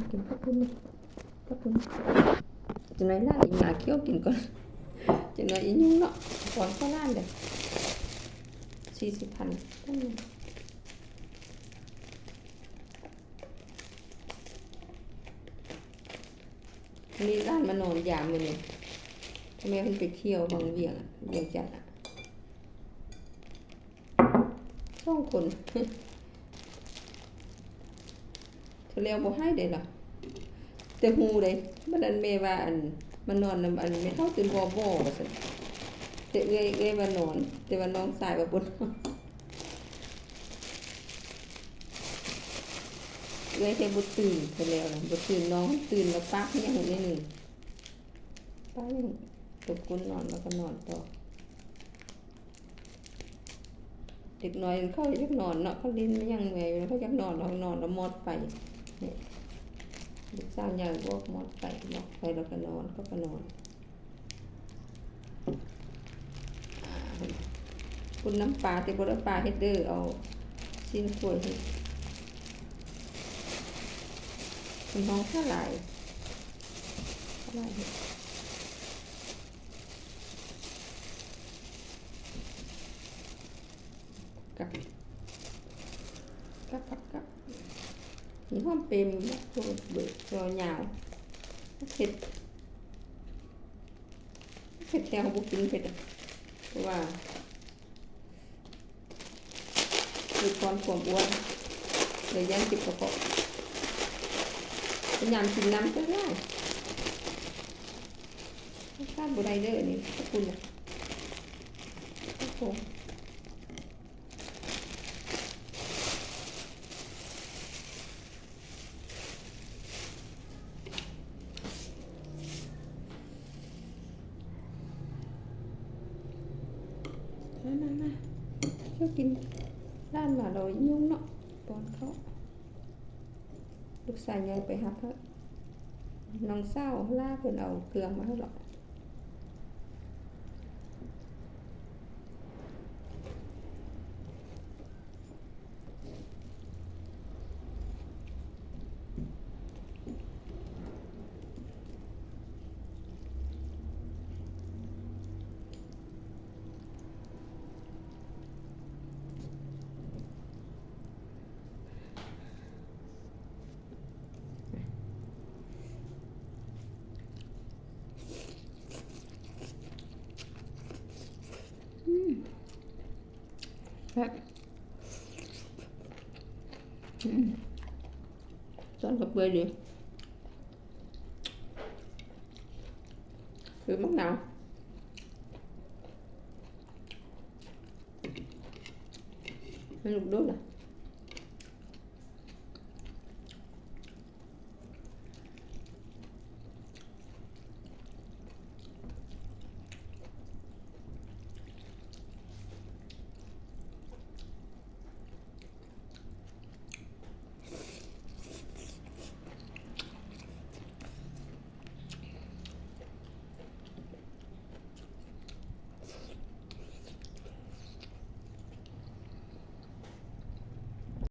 ກິນເຂົ້າປຸ້ນ ເຂົ້າປຸ້ນ. ຈັກໜ້ອຍຫຼານອີ່ຫຍາຂຽວກິນກ່ອນ. ຈັກໜ້ອຍອີ່ຍຸງເນາະ ກ່ອນເຂົ້າຮ້ານເດ້. ສີ່ສິບພັນ ນີ້ຫຼານມານອນຢາມມື້ນີ້ ແມ່ເພິ່ນໄປທ່ຽວວັງວຽງ ວຽງຈັນ ສອງຄົນ. ເທື່ອແລ້ວບໍ່ໃຫ້ເດ້ລະ ແຕ່ຮູ້ເດ້. ບັດນັ້ນແມ່ວ່າ ອັນ ມານອນນຳ ອັນ ແມ່ເຖົ້າຕື່ນບໍ່ ບໍ່ ວ່າຊັ້ນ. ແຕ່ເອື້ອຍ ເອື້ອຍວ່ານອນ ແຕ່ວ່ານ້ອງຊາຍວ່າບໍ່ນອນ. ເອື້ອຍແທ້ບໍ່ຕື່ນ ເທື່ອແລ້ວນະ ບໍ່ຕື່ນ. ນ້ອງຕື່ນແລ້ວປາກຫຍັງໜ້ອຍໜຶ່ງ ປາກຫຍັງ ຕົກກົ້ນນອນແລ້ວກໍນອນຕໍ່. ເດັກນ້ອຍເຂົາຢາກນອນເນາະ ເຂົາຫຼິ້ນຫຍັງເມື່ອຍ ເຂົາຢາກນອນ ເຂົານອນແລ້ວມອດໄຟ. ນີ້ ລູກສາວໃຫຍ່ບອກມອດໄຟ ມອດໄຟແລ້ວກໍນອນ ເຂົາກໍນອນ. ອາ ປຸ້ນນ້ຳປາ ແຕ່ບໍ່ໄດ້ປາເຮັດເດີ ເອົາຊີ້ນກ້ວຍເຮັດ. ເພິ່ນຮ້ອງສາຫຼາຍ ສາຫຼາຍເຮັດ. ກັບ ກັບ ກັບ ກັບ ມີຫອມເປັມ ໂອ້ ເບີດ ຈໍຍາວ ເຜັດ ເຜັດແທ້ ເຮົາບໍ່ກິນເຜັດ ເພາະວ່າ ຫຼຸດຜ່ອນຄວາມອ້ວນ ແລະ ຢ້ານເຈັບກະເພາະ. ພະຍາຍາມກິນນ້ຳຈັກໜ້ອຍ ຂາດບໍ່ໄດ້ເດີ ອັນນີ້ ຂອບຄຸນນະ. ໂອ້ໂຫ. ມາ ມາ ມາ ເຂົ້າກິນ. ຫຼານມາແລ້ວຫຍຸ້ງເນາະ ປ້ອນເຂົ້າ. ລູກຊາຍໃຫຍ່ໄປຮັບແລ້ວ ນ້ອງສາວຫຼ້າເພິ່ນເອົາເຄື່ອງມາໃຫ້ແລ້ວ. ອືມ ແຊບ ອືມ ຊອນກະເປືອຍດີ ຄືໝາກນາວ ໃຫ້ລູກດູລະ.